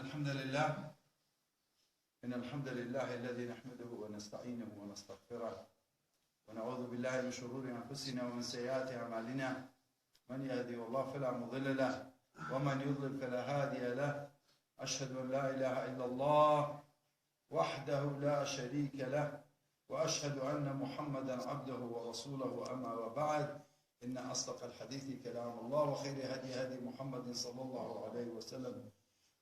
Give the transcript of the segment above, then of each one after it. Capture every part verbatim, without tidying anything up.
الحمد لله. إن الحمد لله الذي نحمده ونستعينه ونستغفره، ونعوذ بالله من شرور أنفسنا ومن سيئات أعمالنا. من يهده الله فلا مضل له، ومن يضلل فلا هادي له. أشهد أن لا إله إلا الله وحده لا شريك له، وأشهد أن محمدا عبده ورسوله، أما وبعد، إن أصدق الحديث كلام الله، وخير هدي هدي محمد صلى الله عليه وسلم،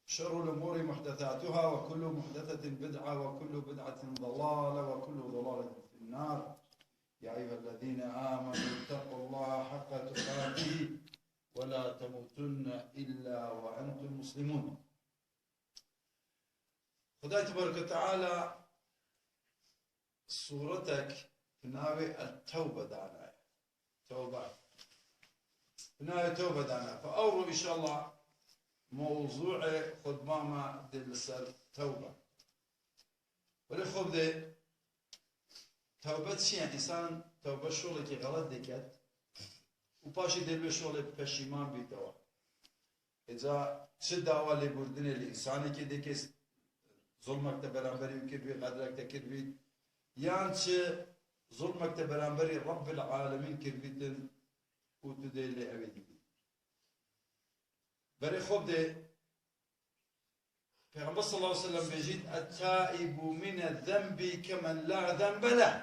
شر الأمور محدثاتها، وكل محدثة بدعة، وكل بدعة ضلالة، وكل ضلالة في النار. يا أيها الذين آمنوا اتقوا الله حق تقاته ولا تموتن إلا وأنتم مسلمون. Xwedayê Tebareke Teala sûretek bi navê El-Tewbe danaye. Tewbe. Bi navê Tewbe danaye. Fe ewro înşallah mewzûê xutba me dê li ser tewbe. Belê xwe bidê, tewbe çi ye? Însan tewbe şolekî xelet diket û paşê dê li wê şolê peşîman bîtewe. Îca çi dawa lêbûrdinê li însanekê dike, zulmek te beramberî wî kiribî, xedrek te kiribî, yan çi zulmek te beramberî Rabbil Alemîn kiribîtin û tu dê lê ew ê dibî. Berê xwe bidê, Pêxember sallallahu aleyhi ve sellem bêjît, "Et-taibu mine zenbi kemen la zenbe leh."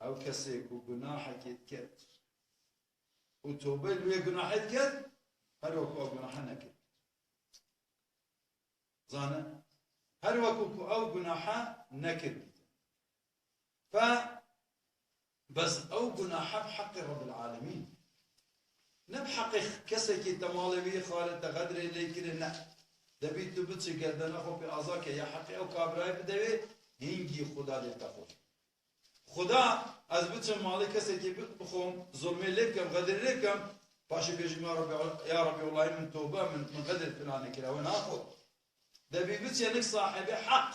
Ew kesê ku gunahekê diket û tobe li wê gunahê diket, her wek ew gunaha nekir. Zane, her wek ku ew gunaha nekir. Fe bes ew gunaha bi heqê Rabbil Alemîn. Ne bi heqê kesekî te malê wî xwarin, te xedrê lê kirin, ne. Debî tu biçî gerdena xwe pê aza ke, ya heqê ew kabirayê bide wê, hingî Xuda lê te xweş. Xuda, ez biçim malê kesekî bi-, bixwim, zulmê lê bikim, xedrê lê bikim, paşê bêjim, ya Rabbî, ya Rabbî, wellahî min tobe, min, min xedrê filanê kir, ew naxwe. Debî biçe nik sahibê heq.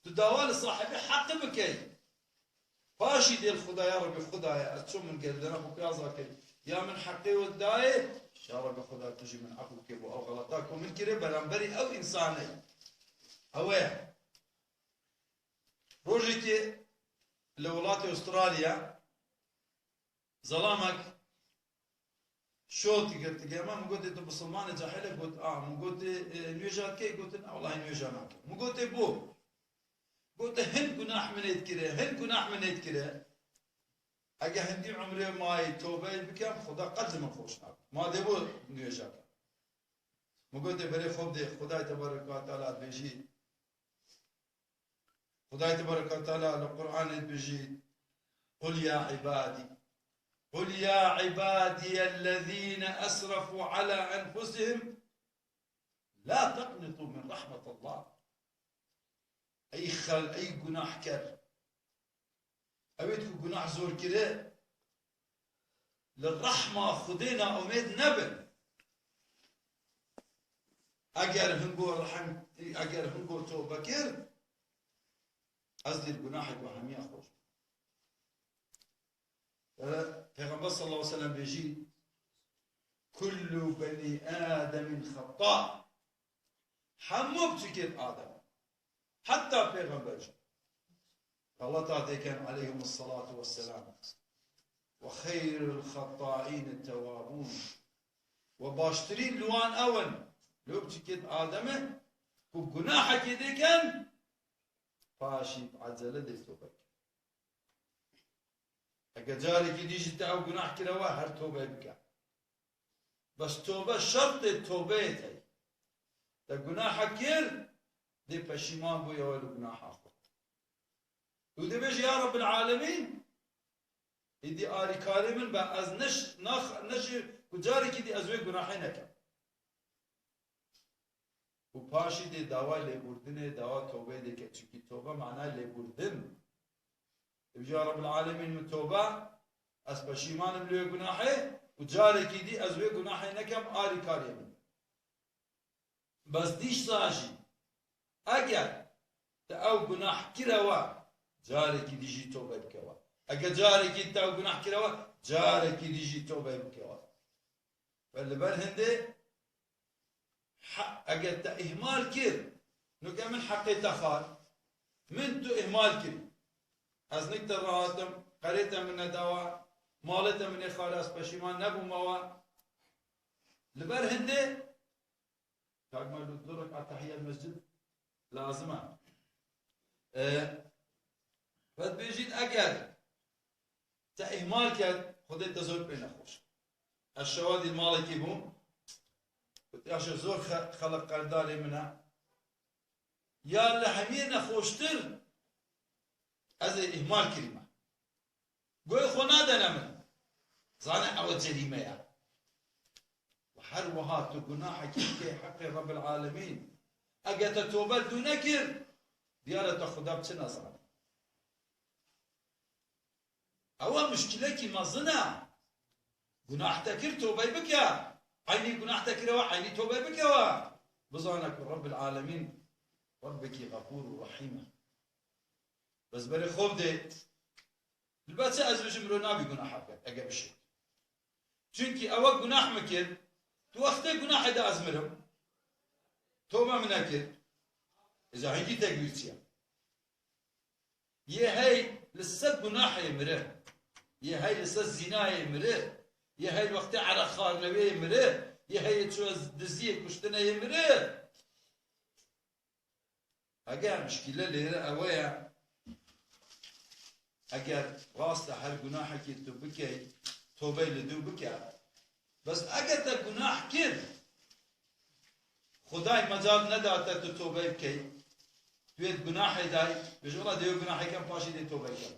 Tu dawa li sahibê heqî bikey. Paşî dê li Xuda, ya Rebî Xudaye, ez çûm min gerdena xwe pê aza kir. Ya min heqê we dayê, ya Rebî Xuda tu jî min efû bike bo ew xelata ku min kire beramberî ew însanê. Ew e. Rojekê li welatê Australya zelamek şot girtî, gema min gotê tu bisilmanê cahil e, got a, min gotê, e, nûêja dikey, gotin a, wellahî nûêja nakim. Min gotê bo? Gote hin gunah min ê dikire, hin gunah min ê dikire. Ege hindî umrê mayî tobeyê bikem, Xuda qet li min xweş nabe. Ma dê bo nûêja ke. Min gotê berê xwe bidê, Xudayê Tebarek ve Teala dibêjî, Xudayê Tebarek ve Teala li Qur'anê dibêjî, "Qul ya ibadî, qul ya ibadiyellezîne esrefû ala enfusihim, la teqnitû min rahmetillah." Ey xel, ey gunahker. Ew ê ku gunah zor kire, li rehma Xwedê naumêd nebin. Eger hingo rehm, eger hingo tobe kir, ez dî gunahek we hemiya xweş. Peyxember sallallahu aleyhi ve sellem bêjî, "Kullu benî Ademîn xeta." Hemû biçûkên Adem, heta pêxember jî, xelata dikin aleyhimus salatu vesselam. "Ve xeyrul xettaîne tewabûn." Ve baştirîn li wan ew in, li biçûkên Ademê ku gunahekê dikin, paşî bi ecele dê tobe kin. Eke carekî dî jî te ew gunah kire we, her tobe bike. Bes tobe şertê tobeyê tey. Te gunaha kir, dê peşîman bûye we li gunaha xwe. Û dibêje, ya Rabbil Alemîn, îdî arîkarê min be, ez neş-, nax-, neşê ku carekî dî ez wê gunahê nekem. Û paşî dê dawa lêbûrdinê, dawa tobeyê dê ke, çunkî tobe mana lêbûrdin. Dibêje, ya Rabbil Alemîn, min tobe, ez peşîman im li wê gunahê û carekî dî ez wê gunahê nekem, arîkarê min. Bes dîsa jî, eger te ew gunah kire we, carekî dî jî tobe bike we. Eger carekî te ew gunah kire we, carekî dî jî tobe bike we. Ve li ber hindê He-, eger te îhmal kir, nuke min heqê te xwar, min tu îhmal kirî. Ez nik te rahatim, qerê te min nedawa, malê te min ê xwar, ez peşîman nebûme we. Li ber hindê, Kak Mevlûd, du rekat tehiyet mescid lazim e. E, ve dibêjît, eger te îhmal kerd, Xwedê te zor pê nexweş. Ez şewa dî malekî bûm, got, "Yaşa, zor xe-, xelq qerdarê min e. Ya li hemiyê nexweştir, ez ê îhmal kirîme." Guhê xwe nadene min. Zane ew cerîme ye. Û her wiha tu gunahekî bikey heqê Rebbil Alemîn, eger te tobe li dû nekir, diyar e te Xuda bi çi nezanî. Ew e muşkilekî mezin e. Gunah te kir, tobey bike. Eynî gunah te kir ew e, eynî tobey bike ew e. Bizane ku Rebbil Alemîn Rebbekî xefûr û rehîm e. Bes berê xwe bidê. Li ber çi ez bêjim mirov nabî gunaha bike, ege bişê. Çunkî ew e gunah min kir, tu wextê gunahê de ez mirim. Tobe min nekir. Eza hingî tekbîr çi ye? Yê hey li ser gunahê miri. Yê hey li ser zînayê miri. Yê hey li wextê ereqxwarinewê miri. Yê hey çû diziyê kuştineyê miri. Eger mişkîle lêre ew e, eger rast e her gunahekî tu bikey, tobey li dû bike. Bes eger te gunah kir, Xwedayê mecal neda te tu tobey bikey, tu yê di gunahê de yî, bêje, "Wela dê wê gunahê kem, paşê dê tobey kem."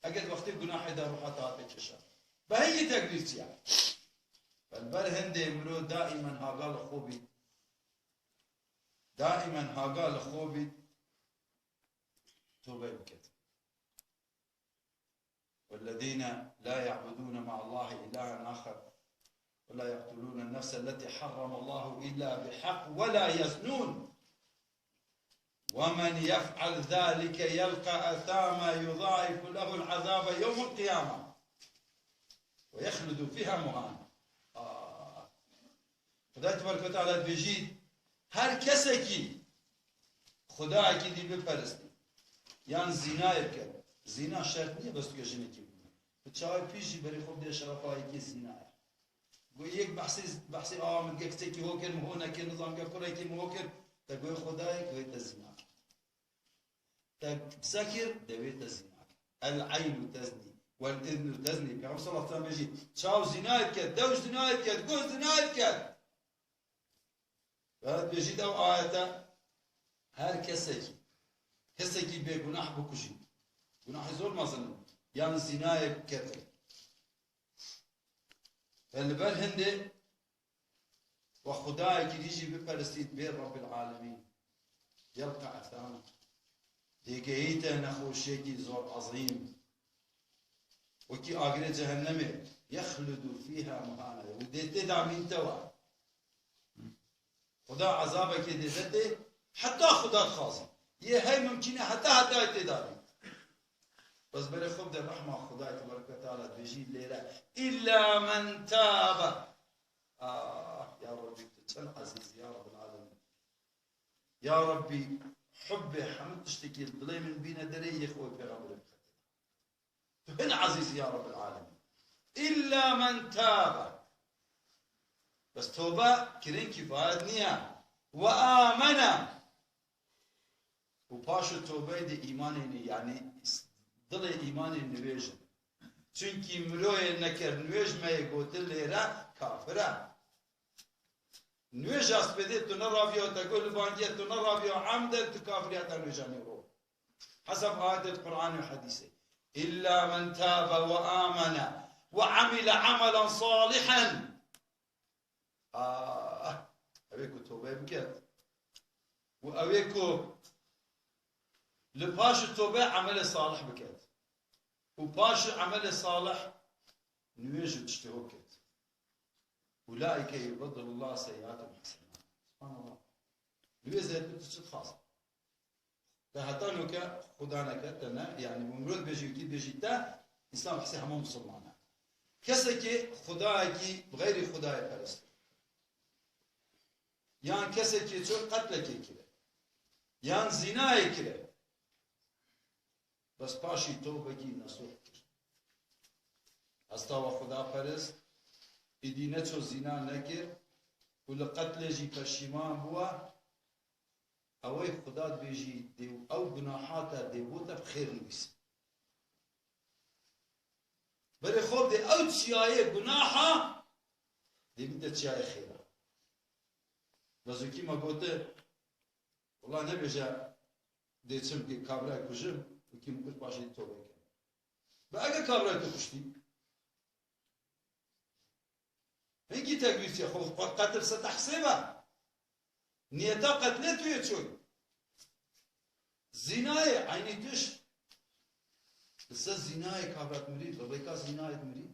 Eger wextê gunahê de ruha te hate kişa. Bi heyî tekbîr çi ye? Li ber hindê mirov daîmen haga li xwe bî. Daîmen haga li xwe bît, tobe biket. والذين لا يعبدون مع الله إلها آخر ولا يقتلون النفس التي حرم الله إلا بالحق ولا يزنون ومن يفعل ذلك يلق أثاما يضاعف له العذاب يوم القيامة ويخلد فيها مهانا. Aa. Xuda tebareke ve teala dibêjî, her kesekî Xudayekî dî biperistî, yan zînayê bike. Zîna şert niye bes tu jinekî bû. Tu çawa pî jî berê xwe bidê şerefa yekê zîna ye. Got, yek behsê, behsê awa min dike, kiçekî ho kir, min ho nekir, nizam ke kurekî min ho kir. Te goyê Xudayê, goyê te zîna kir. Te qise kir, dewê te zîna kir. El eynu teznî, wel iznu teznî. Peyxember sallallahu aleyhi ve sellem bêjî, çaw zînayê diket, dew zînayê diket, guh zînayê diket. Ve bêjî de ew ayete, her kesekî, kesekî bê gunah bikujî. Gunahê zor mezin, yan zînayê biket. Ve li ber hindê we Xudayekî dî jî biperistît bê Rebbil Alemîn. Yelqa esama. Dêgehîte nexweşiyekî zor ezîm. Wekî agirê cehennemê. Yexludu fîha muhana. Û dê tê de mînte we. Xuda ezabekê dê vedê, heta Xuda dixwazî. Yê hey mumkîn e heta hetayê tê de bî. Bes berê xwe bide rehma Xudayê tebareke ve teala dibêjî lêre, "Îlla men tabe." Ah, ya Rebbî, tu çend ezîz î, ya Rebbîl Alemîn. Ya Rebbî, hubbê hemû tiştekî li dilê min bîne derê, yê xwe pêxemberê bixete. Tu hin ezîz î ya Rebbîl Alemîn. Îlla men tabe. Bes tobe kirin kifayet niye. Ve amene. Û paşê tobeyê de îmanê nê, yanî dilê îmanê nivêj in. Çunkî miroyê neker nivêj me yê gotin lêre kafir e. Nivêja spêdê tu neraviya, te got li bandiye tu neraviya, emden tu kafiriya te nivêja nêro. Hesab ayetê Qur'anê û hedîsê. Îlla men tabe ve amene ve amile amelen salihen. Ah, ew ê ku tobe biket. Û ew ê ku li paş tobe emelê salih biket. Û paş emelê salih nivêj û tiştê ho ket. Ulaike yubeddilullah seyyiatihim hasenat. Subhanallah. Nivêj zêde tu çi dixwaz? Te heta nûke Xuda neke, te ne, yanî bu mirov dibêjî wekî dibêjî te, însan behsê hemû misilman e. Kesekî Xudayekî bi xeyrî Xudayê perest. Yan kesekê çû qetlekê kire. Yan zînayê kire. Bes paşî tewbekî nesuh kir. Hesta we Xuda perist, îdî neço zîna nekir û li qetlê jî peşîman bûwa, ewey Xuda dibêjî dê ew gunaha te dê bo te bi xêr nivîsin. Berê xwe dê ew çiyayê gunaha dê bide çiyayê xêra. Bezokî me gote, wela nebêje dê çim kê kabirayê kujim û kî min kuşt paşê dê tobe ke. Bi ege kabirayê tu kuştî? Hingî tekbîr çi? Xwe qetil se tehsêbe. Niyeta qetlê tu yê çûn. Zînayê eynî tişt. Li ser zînayê kabrat mirî, li rêka zînayê mirî.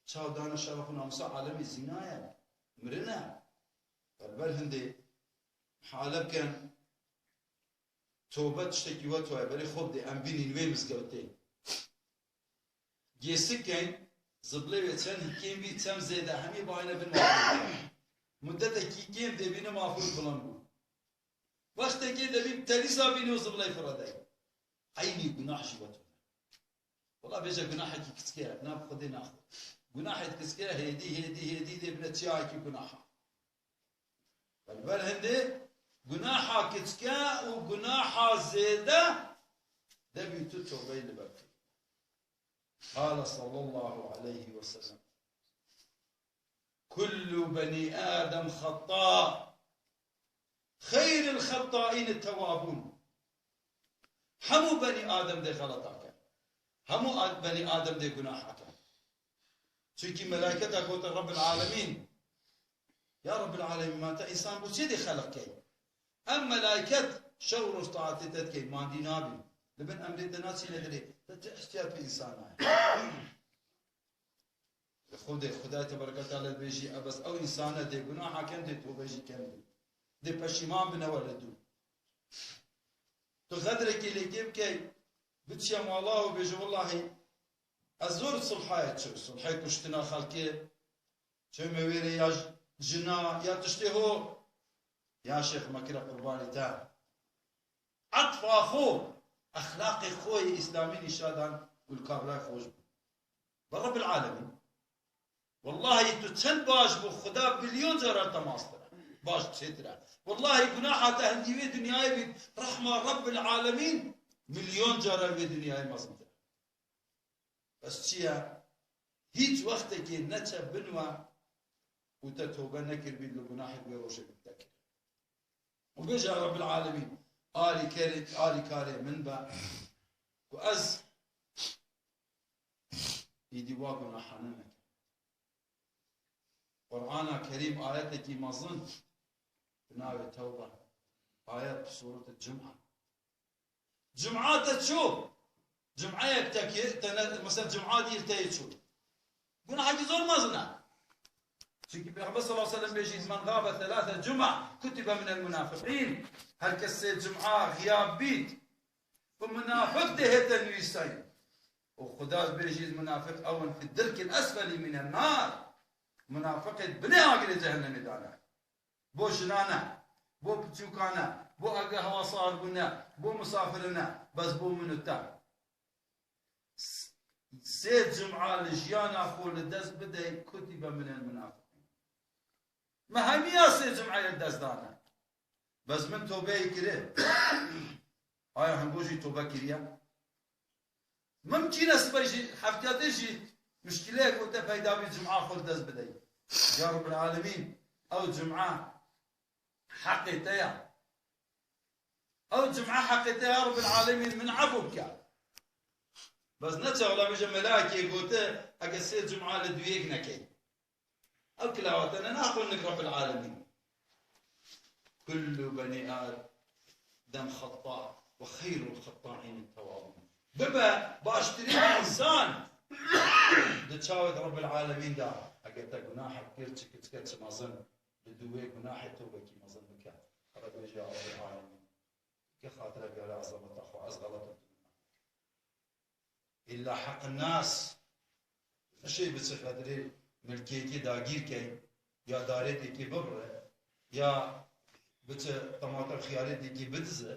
Çaw dane şerefa namusa alemî zînayê. Mirine. Li ber hindê hale bikin. Tobe tiştekî wet waye, berê xwe bidê, em bînîn wê mizgewtê. Gêsik keyn, ziblê wê çend kêm bî, çend zêde, hemî bayne bin mafûr. Mudetekî kêm dê bîne mafûr bilind bû. Wextekê debî telîsa bîne û zibley firedey. Eynî gunah jî wet were. Wela bêje gunahekî kiçik e, na bi Xwedê naxwe. Gunahê kiçik e, hêdî, hêdî, hêdî dê bine çiyayekî gunaha. Li ber hindê gunaha kiçike û gunaha zêde debî tu tobeyê li ber bikî. Qale sallallahu aleyhi ve sellem. Kullu beni Adem xetta. Xeyril xettaîn tewabûn. Hemû benî Adem dê xeleta ke. Hemû ad-, benî Adem dê gunaha ke. Çunkî melayketa gote Rebbil Alemîn. Ya Rebbil Alemîn, ma te însan bo çi dê xelq key? Em melayket şev û roj taetê te dikey, mandî nabî. Li bin emrê te naçîne derê, te çi ihtiyat bi însana ye? Li xwe dê Xwedayê Tebareke Teala dibêjî, ebes ew însane dê gunaha kem dê tobe jî kem dê. Dê peşîman bine wele dû. Tu xedrekî lê kê bikey, biçiye mala û bêje, wellahî, ez zor sulhayê çû, sulhê kuştina xelkê, çûme wêrê ya j-, jina, ya tiştê ho, ya şêx me kire qurbanî te. Etfa xwe, exlaqê xwe yê îslamî nîşa dan û li kabirayê xwe ji bo. Bi Rebbil Alemîn. Wellahî tu çend baş bû, Xuda milyon caran te mastire. Baş çêtire. Wellahî gunaha te hindî wê dinyayê bît, rehma Rebbil Alemîn milyon caran wê dinyayê mezintire. Bes çi ye? Hîç wextekê neçe bin we û te tobe nekiribî li gunahek wê rojê biktekire. Û bêje, Rebbil Alemîn, alîkerê, alîkarê min be ku ez îdî wa gunahane nekim. Qur'ana Kerîm ayetekî mezin bi navê Tewbe, ayet bi sûreta Cuma. Cuma te çû, Cumeyek te kir, te ne, mesela Cuma dî te yê çû. Gunahekî zor mezin e. Çunkî Peyxember sallallahu aleyhi ve sellem bêjî, "Men gabe thelâthe cuma kutibe minel munafiqîn." Her kes sê cuma xiyab bît, bi munafiq dê hête nivîsayîn. Û Xuda bêjî, munafiq ew in fi dirkil esfelî minen nar. Munafiqê binê agirê cehennemê dane. Bo jinane, bo piçûkane, bo ege hewa sar bûne, bo misafirine, bes bo min û te. S-, sê cuma li jiyana xwe li dest bidey, kutîbe minel munafiqîn. Me hemiya sê cumeyê li dest dane. Bes min tobeyê kire. Aya hembo jî tobe kiriye? Mimkîn e sibê jî, heftiyatê jî muşkileyek û te peyda bî, cuma xwe li dest bidey. Ya Rabbil Alemîn, ew cuma heqê te ya. Ew cuma heqê te ya Rabbil Alemîn, min efû bike. Bes ne çawa bêje, melakê gote, ege sê cuma li duyêk nekey. Ew kilawatene naxwin nik Rabbil Alemîn. Kullu beni Adem xetta ve xeyrul xettaîn tewabûn. Bibe baştirîn însan di çavê Rabbil Alemîn de. Eger te gunahek kir, çi kiçik e çi mezin, li dû wê gunahê tobekî mezin bike. Hebe bêje, ya Rabbil Alemîn, ke xatire gere ezameta xwe, ez xelet im. Îlla heq nas. Neşê biçi xedirê milkiyetê dagîr key, ya darêtê kê bibire. ya biçe temata xiyarê dîkî bidize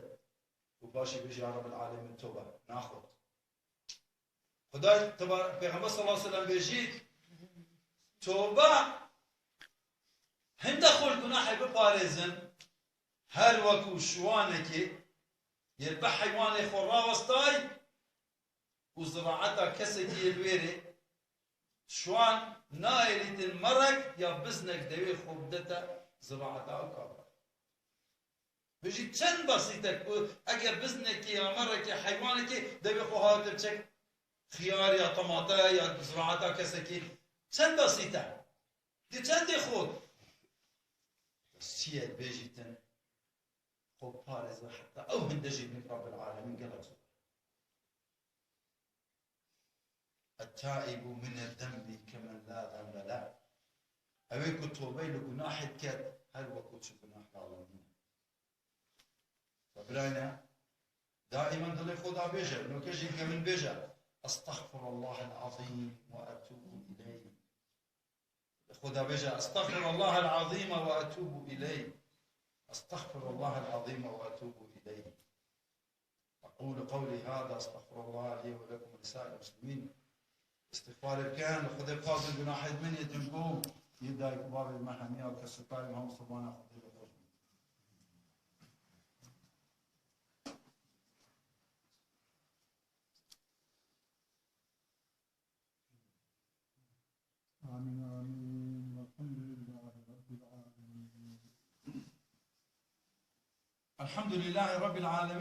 û paşê bêje, "Ya Rabbil Alemin, tobe." Naxwe. Xuda teba-, Pêxember sallallahu aleyhi ve sellem bêjî, tobe hinde xwe li gunahê biparêzin, her wekû şiwanekê yê bi heywanê xwe rawestay û ziraeta kesekî yê li wêrê, şiwan naêlîtin merek ya biznek dewê xwe bidete ziraeta ew kafir. Bijî çend basît e ku eger biznekê ya merekê heywanekê dewê xwe hate çek xiyar ya temate ya ziraeta kesekî. Çend basît e. Di çendê xwe. Bes çi ye bêjîtin? Xwe parêze heta ew hinde jî bin Rabbil Alemin gelek zor. التائب من الذنب كمن لا ذنب له. Ew ê ku tobey li gunahê diket, her wekû çi gunah lawê nîne. Ve birayne, daimen dilê xwe da bêje, noke jî ke min bêje, "Estexfirullahel azîm ve etûbu ileyh." Xwe da bêje, "Estexfirullahel azîm ve etûbu ileyh. Estexfirullahel azîm ve etûbu ileyh." أقول قولي هذا، أستغفر الله لي ولكم ولسائر المسلمين. استغفار بکەن، لە خودێ بخوازن گوناحێت من یەتیم بوو، یە دایک و بابێت مە هەمیە و کەس و کاری هەموو سەبانە خودێ بە خۆش بوو. آمين، آمين. والحمد لله رب العالمين. الحمد لله رب العالمين.